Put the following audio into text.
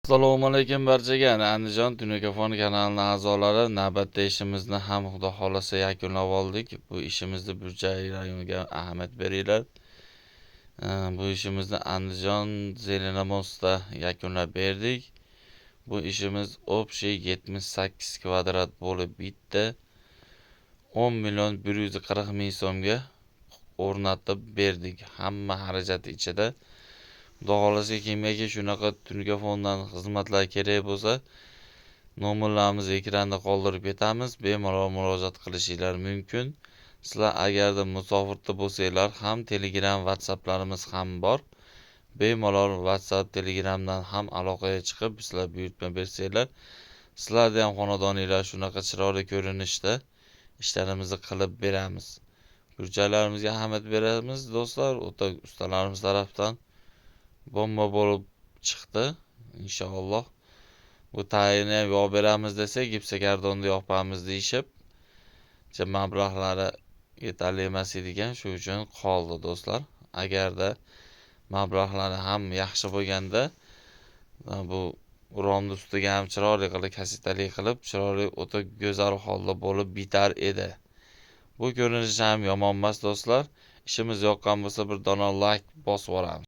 Assalomu alaykum barchaga. Andijon Tunikafon kanalining a'zolari, navbatda ishimizni ham Xudo xolasa yakunlab oldik. Bu ishimizni Burjay rayoniga ahamiyat beringlar. Bu ishimizni Andijon Zelenamostda yakunlab berdik. Bu ishimiz общий 78 kvadrat bo'lib bitdi. 10 million 140 ming so'mga o'rnatib berdik. Hamma xarajati ichida. Xudo xolasa, kimgaki shunaqa Tunikafondan xizmatlar kerak bo'lsa, nomerlarimizni ekranda qoldirib ketamiz. Bemalol murojaat qilishinglar mumkin. Sizlar agarda musofirda bo'lsanglar ham, Telegram, WhatsApplarimiz ham bor. Bemalol WhatsApp, Telegramdan ham aloqaga chiqib, sizlar buyurtma bersanglar, sizlarni ham xonadoninglar shunaqa chiroyli ko'rinishda ishlarimizni qilib beramiz. Burchaklarimizga ahamiyat beramiz, do'stlar. O'ta ustalarimiz tarafdan bomba bo'lib chiqdi. Inshaalloh bu tagini ham yopib beramiz desak, gipsokartonni yopamiz deyishib, mablag'lari yetarli emas ekan, shu uchun qoldi, do'stlar. Agarda mablag'lari ham yaxshi bo'lganda, bu romni ustiga ham chiroyli qilib, kasetali qilib, chiroyli, o'ta go'zal holda bo'lib bitar edi. Bu ko'rinishi ham yomon emas, do'stlar. Ishimiz yoqqan bo'lsa, bir dona layk bosib yuboramiz.